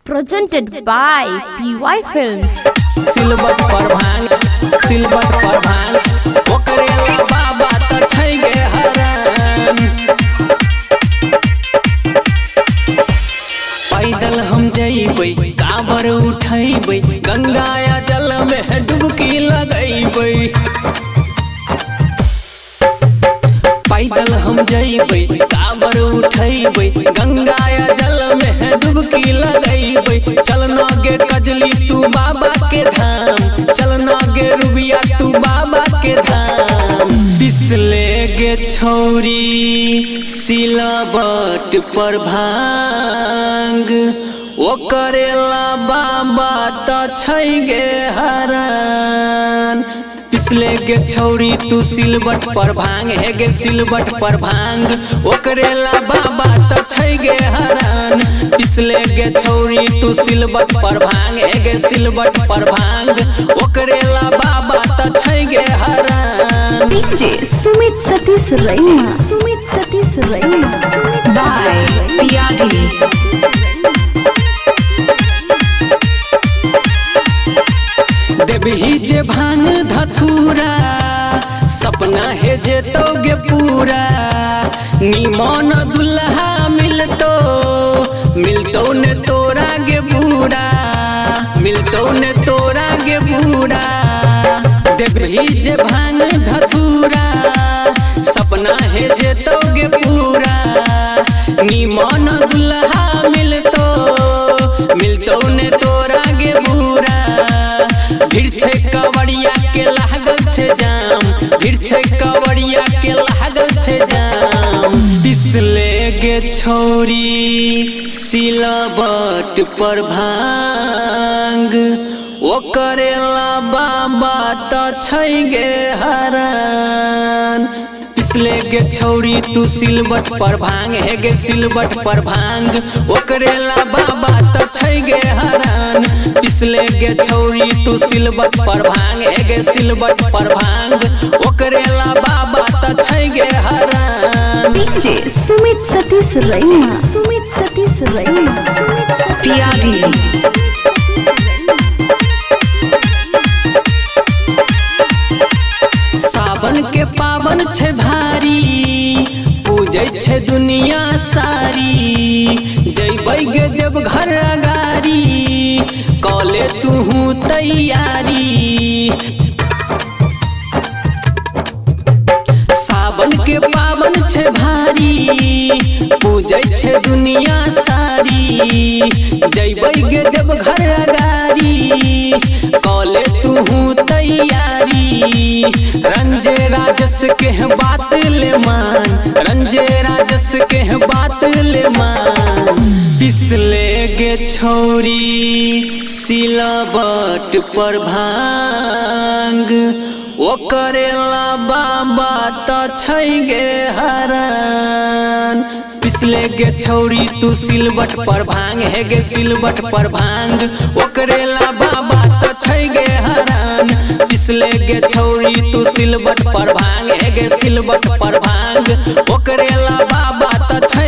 Presented by PY Films. सिलबट पर भांग, सिलबट पर भांग, ओकरे ला बाबा त छै गे हरान। पैदल हम जइबै, काबर उठैबै, गंगा या जल में डुबकी लगैबै। पैदल हम जइबै, काबर उठैबै, गंगा या जल में डुबकी लगैबै। चलना गे कजली तू बाबा के धाम, चलना गे रुबिया तू बाबा के धाम। पिसले गे छौरी सिलावट पर भांग, ओकरे ला बाबा त छै गे हरान। पिसले गे छौरी तू सिलबट पर भांग, हे गे सिलबट पर भांग, ओकरे ला बाबा त छै गे हरान। पिसले गे छौरी तू सिलबट पर भांग, हे गे सिलबट पर भांग, ओकरे ला बाबा त छै गे हरान। DJ Sumit Satish Raima. Sumit Satish Raima. By PRD. देबही जे भांग धथूरा, सपना हे जे तोगे पूरा। निमन दुल्हा मिलतो, मिलतो ने तोरा गे बूरा, मिलतो ने तोरा गे बूरा। देबही जे भांग धथूरा, सपना हे जे तोगे पूरा। निमन दुल्हा मिलतो, मिलतो ने तोरा गे बूरा। भीड़ छै कवड़िया के लागल छै जाम, भीड़ छै कवड़िया के लागल छै जाम। पिसले गे छौरी सिलबट पर भांग, ओकरे ला बाबा त छै गे हरान। पिसले गे छौरी तू सिलबट पर भांग, हे गे सिलबट पर भांग, ओकरे ला बाबा त छै गे हरान। पिसले गे छौरी तू सिलबट पर भांग, हे गे सिलबट पर भांग, ओकरे ला बाबा त छै गे हरान। DJ Sumit Satish Raima. Sumit Satish Raima. Sumit Satish PRD. सावन के पावन छै भारी, पूजै छै दुनिया सारी। जइबै गे देवघर अगारी, कले तुहू तैयारी। सावन के पावन छै भारी, पूजै छै दुनिया सारी। जइबै गे देवघर अगारी, कले तुहू तैयारी। रंजे राजस के बात ले मान, रंजे राजस के बात ले मान। पिसले गे छौरी सिलबट पर भांग, ओकरे ला बाबा त छै गे हरान। पिसले गे छौरी तू सिलबट पर भांग, हे गे सिलबट पर भांग, ओकरे ला बाबा त छै गे हरान। पिसले गे छौरी तू सिलबट पर भांग, हे गे सिलबट पर भांग, ओकरे ला बाबा त छै